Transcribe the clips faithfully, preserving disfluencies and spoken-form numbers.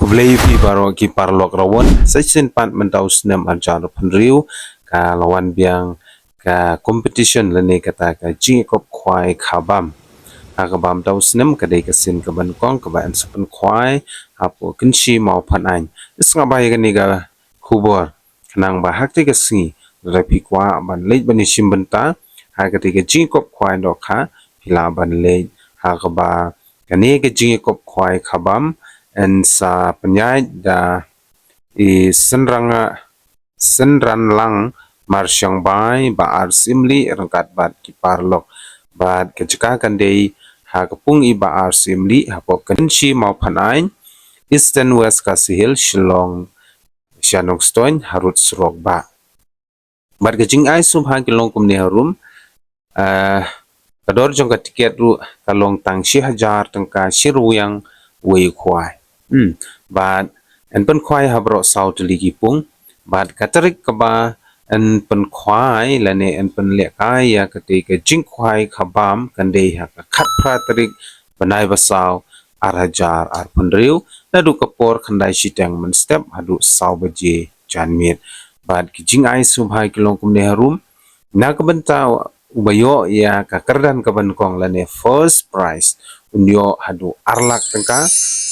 Khublei ïa phi baroh ki paralok rawon. Sa shisien pat mynta u snem ar hajar arphew hynriew ka la wan biang ka competition lane kata ka jingïakop khwai kha bam. Ha kaba mynta u snem ka dei ka sien kaba nyngkong kaba yn sa pynkhwai hapoh Kynshi Mawphanaiñ. Sngap bha ïa kane ka khubor. Khnang ba ha kata ka sngi lada phi kwah ban leit ban ïashim bynta ha kata ka jingïakop khwai dohkha, phi lah ban leit ha kaba kane ka jingïakop khwai kha bam yn sa pynïaid da i Synranga, Synranlang Marshangbai Bah R Syiemlieh ryngkat bad ki paralok. Bad ka jaka kan dei ha ka pung i Bah R Syiemlieh hapoh Kynshi Mawphanaiñ, Eastern West Khasi Hills, Shillong, sha Nongstoiñ harud surok bah. Bad ka jingai sngewbha ki long kumne harum. Ah, ka dor jong ka tiket ruh ka long tang shi hajar tyngka shi ryngwiang wei u khwai. Hmm. Bad yn pynkhwai ha baroh saw tylli ki pung. Bad ka tarik kaba yn pynkhwai lane yn pynlehkai ïa kata ka jingkhwai kha bam kan dei ha ka khatphra tarik bnai ba saw ar hajar arphew hynriew, naduh ka por khyndai shiteng mynstep haduh saw baje janmiet. Bad ki jingai sngewbha ki long kumne harum. Na ka bynta uba ïoh ïa ka kyrdan kaba nyngkong lane first prize, un ïoh haduh ar lak tyngka,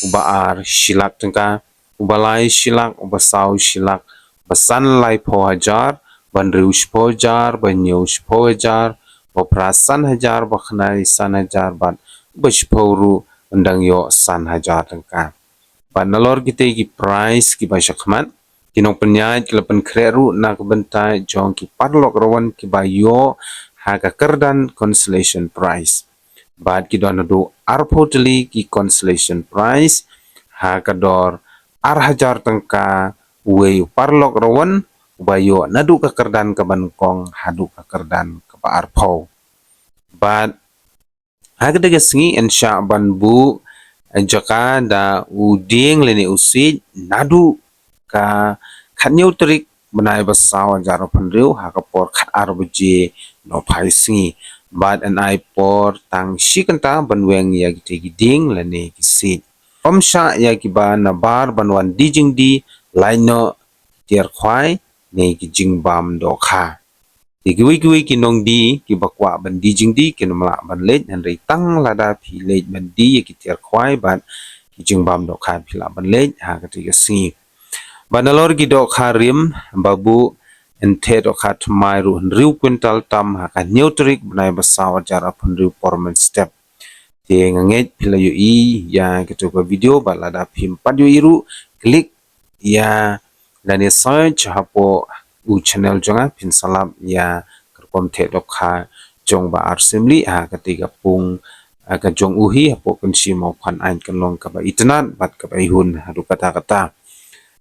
uba ar shi lak tyngka, uba lai shi lak, uba saw shi lak, uba san laiphew hajar, uba hynriew shiphew hajar, uba hynñiew shiphew hajar, uba phra san hajar, uba khyndai san hajar, bad uba shiphew ruh un dang ïoh san hajar tyngka. Bad nalor kita ki prize kiba shakhmat, ki nongpynïaid ki la pynkhreh ruh na ka bynta jong ki paralok rawon kiba ïoh ha ka kyrdan consolation prize. Bad ki don haduh arphew tylli ki consolation prize ha ka dor ar hajar tyngka uwei u paralok rawon uba ïoh naduh ka kyrdan kaba nyngkong haduh ka kyrdan kaba arphew. Bad ha kata ka sngi yn shah ban buh jaka da u dieng lane u siej naduh ka khathynñiew tarik bnai ba saw ar hajar arphew hynriew ha ka por khatar baje nohphai sngi. Bad yn ai por tang shi kynta ban weng ïa kita ki dieng lane ki siej. Ym shah ïa kiba nabar ban wan die jingdie, lait noh ki tiar khwai ne ki jingbam dohkha. Te kiwei kiwei ki nongdie kiba kwah ban die jingdie kin ym lah ban leit, hynrei tang lada phi leit ban die ïa ki tiar khwai bad ki jingbam dohkha phi lah ban leit ha kata ka sngi. Bad nalor ki dohkha rim ba buh, yn theh dohkha thymmai ruh hynriew kwintal tam ha ka hynñiew tarik bnai ba saw ar hajar arphew hynriew por mynstep. Te nga ngeit phi la ïohi ïa kito ka video, bad lada phim pat ïohi ruh, klik ïa lane search hapoh u channel jong nga, phin sa lap ïa ka rukom theh dohkha jong Bah R Syiemlieh ha kata ka pung, ah, ka jong u hi hapoh Kynshi Mawphanaiñ, kan long kaba itynnad bad kaba ihun haduh katta katta.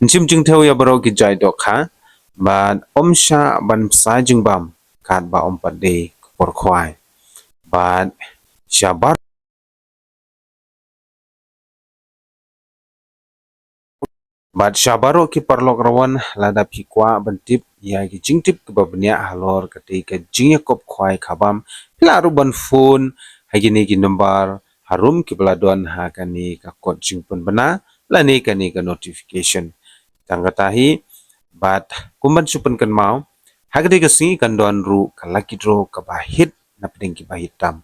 Yn shim jingthew ïa baroh ki jait dohkha bad ym shah ban bsa jingbam katba ym pat dei ka por khwai. Bad shabar Bad sha baroh ki paralok rawon, lada phi kwah ban tip ïa ki jingtip kiba bniah halor kata ka jingïakop khwai kha bam, phi lah ruh ban phone ha kine ki nombar harum kiba la don ha kane ka kot jingpynbna lane kane ka notification. Tang kata hi, bad kum ban shu pynkynmaw, ha kata ka sngi kan don ruh ka lucky draw kaba hit na pdeng kiba hit tam.